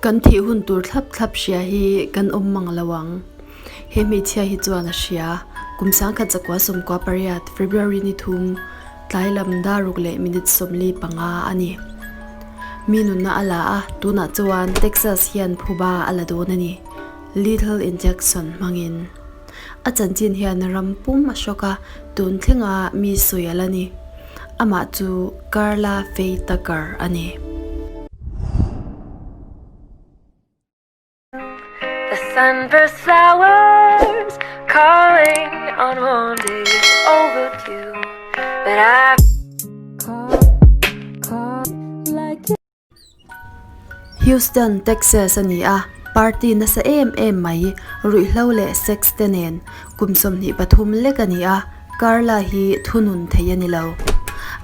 Kan thih hun tur thlap thlap hria hi kan awm mang lo ang. He hmeichhia hi chuan a hria. Kum 1998 February ni thum, tlai lam dar ruk leh minute 45 a ni. Mi nunna a la a, tunah chuan Texas hian phuba a la dawn a ni. Lethal injection hmangin. A chanchin hian ram pum a hrawk a, tun thlenga mi sawi a la ni. Amah chu Karla Faye Tucker a ni. The sunburst flowers calling on one day it's overdue But I call, call like Houston, Texas a ni a, party nasa em em mai, ruihhlo leh sex te nen kum 23 lek a ni a, Carla hi thunun thei a ni lo.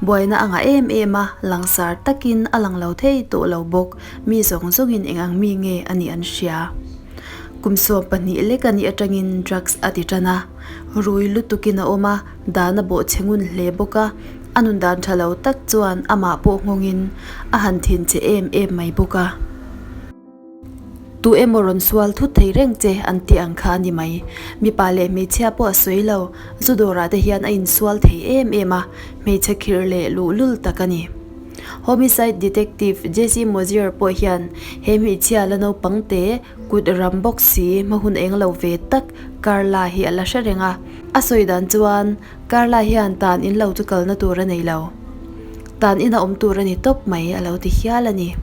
Buaina a ngah em em a, langsar takin a lang lo thei tawh lo bawk, mi zawng zawngin eng ang mi nge a nih an hria. Kum 12 lek a nih atangin drugs a ti tan a, rui lutukin a awm a, dan a bawhchhe ngun hle bawk a, A nun dan tha lo tak chuan amah pawh nghawngin a han thin che em em mai bawk a. Tu emaw rawn sual thut thei reng che an tih ang kha a ni mai. Mipa leh hmeichhia pawh a sawi lo, zu dawrah te hian a insual thei em em a, hmeichhe khirh leh luhlul tak a ni. Homicide Detective Jesse Mozier pawh hian he hmeichhia la naupang te kut ram bawk si hmahun eng lo ve tak Carla hi a la hre reng a. A sawi dan chuan Carla hian tan in lo chu kalna tur a nei lo. Tan ina awm tur a ni tawp mai a lo ti hial a ni.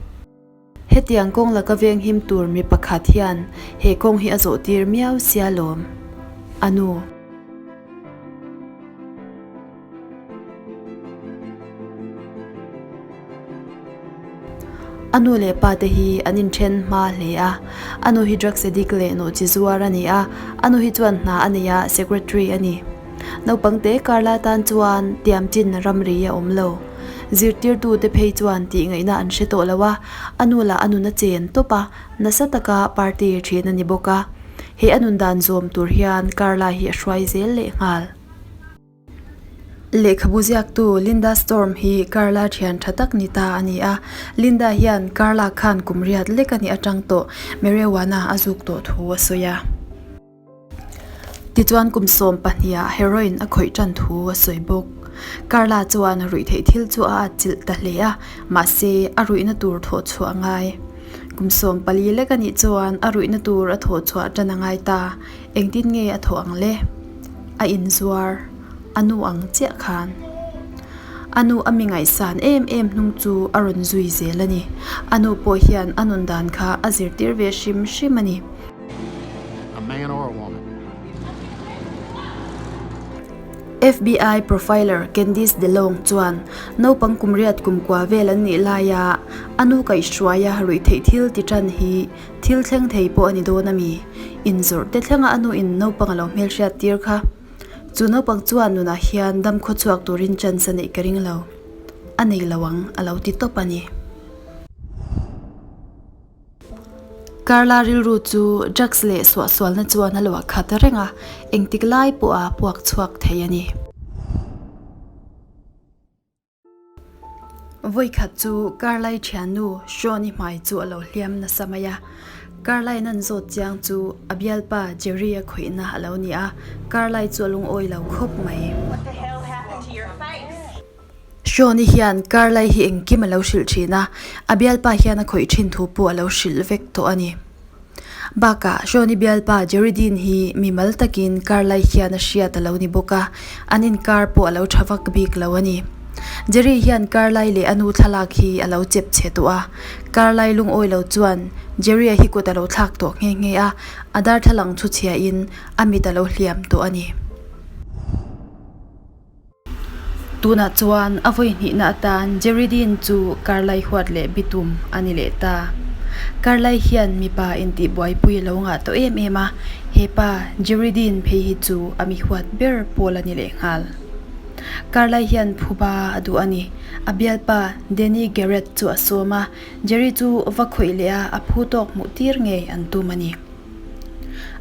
Hetiang kawng laka venghim tur mi pakhat hian he kawng hi a zawh tir miau sia lawm. A nu. A nu leh pa te hi an inthen hma hle a, a nu hi drugs addict leh nawhchi zuar a ni a, a nu hi chuan hna a nei a, secretary a ni. Naupang te Carla tan chuan tiam chin ramri a awm lo. Zirtirtu te phei chuan tih ngaihna an hre tawh lo a, a nu lah a nun a chen tawp a, nasa taka party thin a ni bawk a. He a nun dan zawm tur hian Carla hi a hruai zel leh nghal. Lehkhabu ziaktu Linda Storm hi Carla thian tha tak ni ta a ni a. Linda hian Carla khan kum riat lek a nih atang tawh marijuana a zuk tawh thu a sawi a. Tichuan kum 12 ah heroin a khawih tan thu a sawi bawk. Carla chuan ruih theih thil chu a atchilh ta hle a, mahse a ruihna tur thawh chhuah a ngai. Kum 14 lek a nih chuan a ruihna tur a thawh chhuah tan a ngai ta. Engtin nge a thawh ang le? A inzuar, a nu ang chiah khan. A nu a mi ngaihsan em em hnung chu a rawn zui zel a ni. A nu pawh hian a nun dan kha a zirtir ve hrim hrim a ni. A man or a woman. FBI profiler Candice DeLong chuan naupang kum riat kum kua vel an nih laia a nu kaihhruaia ruihtheih thil ti tan hi Thil thleng thei pawh a ni dawn a mi? Inzawrh te thlenga a nuin naupang a lo hmelhriat tir kha. Chu naupang chuan nunah hian dam khaw chhuak turin chance a neih ka ring lo. A nei lo ang a lo ti tawp a ni. Carla rilru chu drugs leh suahsualna chuan a luah khat reng a, engtik lai pawha puak chhuak thei a ni. Vawikhat chu Carlai thiannu Shawn-i hmai chu a lo hliam nasa mai a. Carlai nan zawt chiang chu a bialpa Jerry-a khawihna a lo ni a, Carlai chu a lungawi lo khawp mai. Shawn-i hian Carlai hi engkim a lo hrilh thin a, a bialpa hian a khawih thin thu pawh a lo hrilh vek tawh a ni. Bakah, Shawn-i bialpa Jerry Dean hi mimal takin Carlai hian a hriat a lo ni bawk a, an inkar pawh a lo tha vak bik lo a ni. Jerry hian Carlai leh a nu thlalak hi a lo chep chhe tawh a, Carlai lungawi lo chuan Jerry-a hi kut a lo thlak tawh nghe nghe a, a darthlalang chu chhiahin a mit a lo hliam tawh a ni. Tunah chuan a vawi hnihna atan Jerry Dean chu Carlai huat leh bitum a ni leh ta. Carlai hian mipa intihbuaipui a lo ngah tawh em em a, he pa Jerry Dean phei hi chu a mi huat ber pawl a ni leh nghal. Carlai hian phuba a duh a ni. A bialpa Danny Garrett chu a sawm a, Jerry chu va khawih leh a a phu tawk hmuh tir ngei an tum a ni.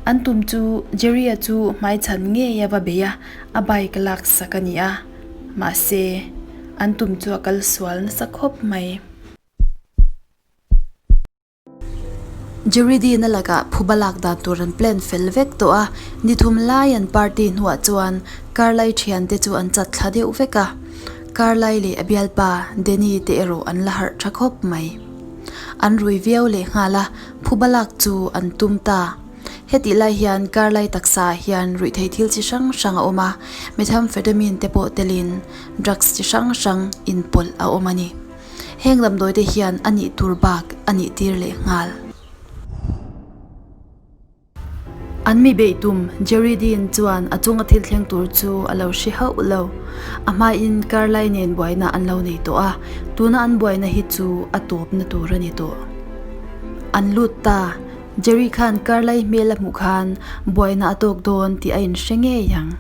An tum chu Jerry-a chu hmaichhan ngei a va bei a, A bike lak sak a ni a, mahse an tum chu a kal sual nasa khawp mai. Jerry Dean-a lakah phuba lak dan tur an plan fel vek tawh a, ni thum lai an party hnuah chuan Carlai thiante chu an chat thla deuh vek a, Carlai leh a bialpa Danny te erawh an la harh tha khawp mai. An rui viau leh nghal a, phuba lak chu an tum ta. Hetih lai hian Carlai taksa ah hian ruihtheih thil chi hrang hrang a awm a, methamphetamine te pawh telin drugs chi hrang hrang inpawlh a awm a ni. Heng damdawi te hian a nih tur bak a nih tir leh nghal. An mi beih tum Jerry Dean chuan a chunga thil thleng tur chu a lo hre hauh lo. A hmain Carlyle nen buaina an lo nei tawh a, tuna an buaina hi chu a tawpna tur a ni tawh. An lut ta, Jerry khan Carlyle hmel a hmuh khan buaina a tawk dawn tih a inhre ngei ang.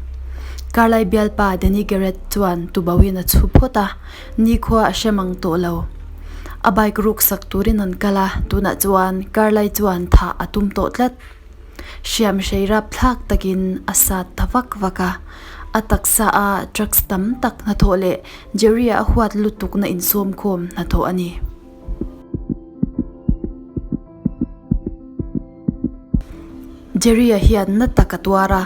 Carlyle bialpa Danny Garrett chuan tubauhin a chhu phawt a. Nikhua a hre mang tawh lo. A bike ruk sak turin an kal a, tunah chuan Carlai chuan thah a tum tawh tlat. Hriam hrei rap thlak takin a sat ta vak vak a, a taksa a drugs tam tak hnathawh leh Jerry-a a huat lutukna insawmkhawm hnathawh a ni. Jerry-a hian na tak a tuar a,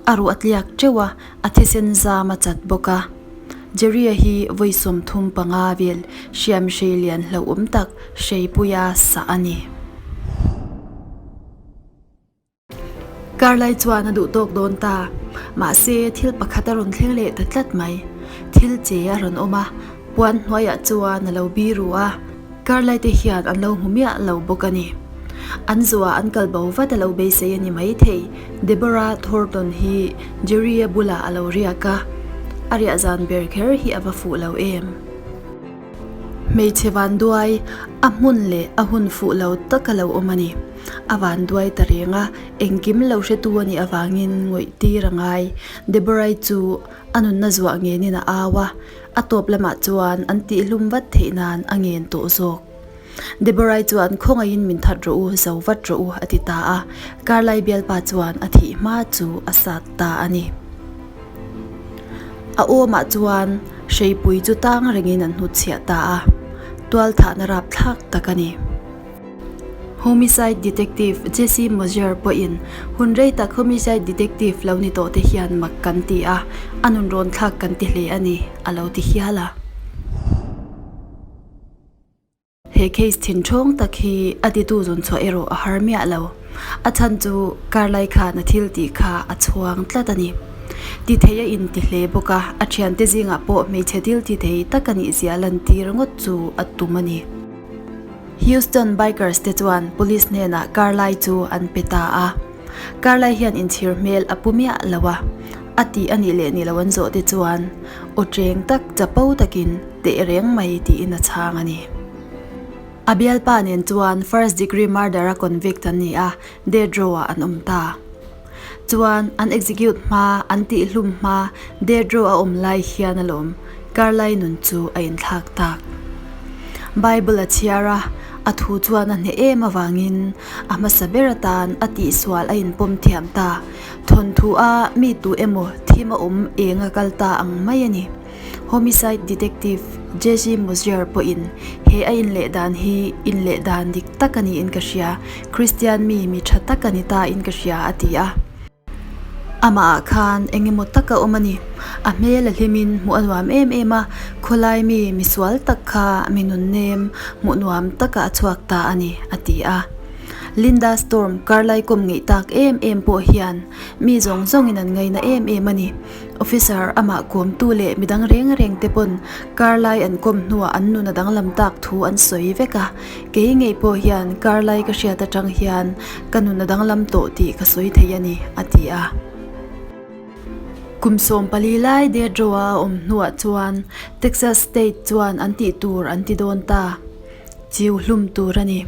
a ruh a tliak teuh a, a thisen zam a chat bawk a. Jerry-a hi vawi 35 vel hriam hrei lian hlauhawm tak hreipuia sah a ni. Karlai chuan a duh tawk dawn ta. Mahse, thil pakhat a rawn thleng leh ta tlat mai. Thil che a rawn awm a, puan hnuaiah chuan a lo biru a. Karlai te hian an lo hmu miah lo bawk a ni. An zuah an kal bo vat a lo beisei a ni maithei. Deborah Thornton hi Jerry-a bulah a lo riak a, a riah zan ber kher hi a va fuh lo em. Hmeichhe vanduai, a hmun leh a hun fuh lo tak a lo awm a ni. A vanduai ta reng a, engkim lo hretu a nih avangin ngawih tir a ngai. Deborah-i chu a nunna zuah ngenin a au a, a tawp lamah chuan an tihhlum vat theih nan a ngen tawh zawk. Deborah-i chuan khawngaihin min that rawh u, zo vat rawh u a ti ta a, Carlai bialpa chuan a thih hma chu a sat ta a ni. A awmah chuan hreipui chu tang rengin an hnutchhiah ta a, tualthahna rapthlak tak a ni. Homicide Detective Jesse Mozier pawhin hun rei tak homicide detective lo ni tawh te hian mak kan ti a, a nun rawn thlak kan ti hle a ni, a lo ti hial a. He case thinthawng tak hi a titu zawn chhuah erawh a har miah lo. A chhan chu Carlai khan a thil tih kha a chhuang tlat a ni. Ti thei a inti hle bawk a, a thiante zingah pawh hmeichhe thil ti thei tak a nih zia lantir ngawt chu a tum a ni. Houston Bikers te chuan Police hnenah Carlai chu an pe ta a. Carlai hian inchhir hmel a pu miah lo a, a tih a nih leh nih lo an zawh te chuan aw cheng tak chapo takin teh reng mai tiin a chhang a ni. A bialpa nen chuan first degree murder a convict an ni a, death row ah an awm ta. Chuan an execute hma, an tihhlum hma death row a awm lai hian alawm Carlai nun chu a inthlak tak. Bible a chhiar a, a thu chuan a hneh em avangin a hmasa ber atan a tihsual a inpawm thiam ta. Thawnthu a mi tu emaw thim a awm eng a kal ta ang mai a ni. Homicide Detective Jesse Mosier pawhin he a inleh dan hi inleh dan dik tak a niin ka hria, Kristian mi mi tha tak a ni ta in ka hria a ti a. Amah ah khan eng emaw tak a awm a ni. A hmel a hlimin hmuh a nuam em em a, khawlai mi misual tak kha mi nunnem hmuh nuam takah a chhuak ta a ni, a ti a. Linda Storm karlai kawm ngeih tak em em pawh hian mi zawng zawngin an ngaina em em a ni. Officer amah kawmtu leh midang reng reng te pawn karlai an kawm hnuah an nun a danglam tak thu an sawi vek a, kei ngei pawh hian karlai ka hriat atang hian ka nun a danglam tawh tih ka sawi thei a ni, a ti a. Kum 14 lai Deadrow-a a awm hnuah chuan Texas State chuan an tih tur an ti dawn ta, chiu hlum tur a ni.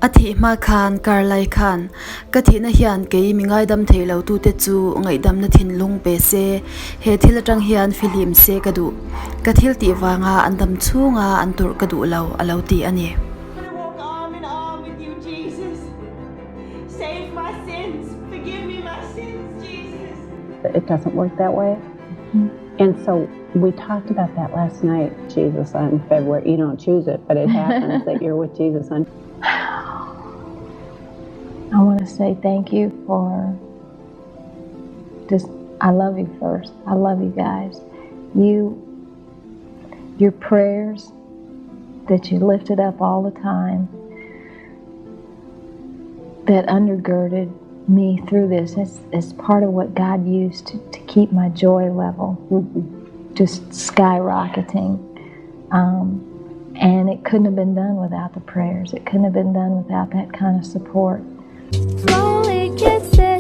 A thih hma khan Carlai khan, Ka thihna hian kei mi ngaidam thei lo tute chu ngaihdamna thinlung pe se, he thil atang hian fihlim se ka duh. Ka thil tih vanga an dam chhunga an tawrh ka duh lo, a lo ti a ni. It doesn't work that way. And so we talked about that last night, Jesus on February. You don't choose it, but it happens that you're with Jesus on. I want to say thank you for just, I love you first. I love you guys. You, your prayers that you lifted up all the time, that undergirded me through this. It's, it's part of what God used to, to keep my joy level just skyrocketing. Um, and it couldn't have been done without the prayers. It couldn't have been done without that kind of support. Slowly kisses.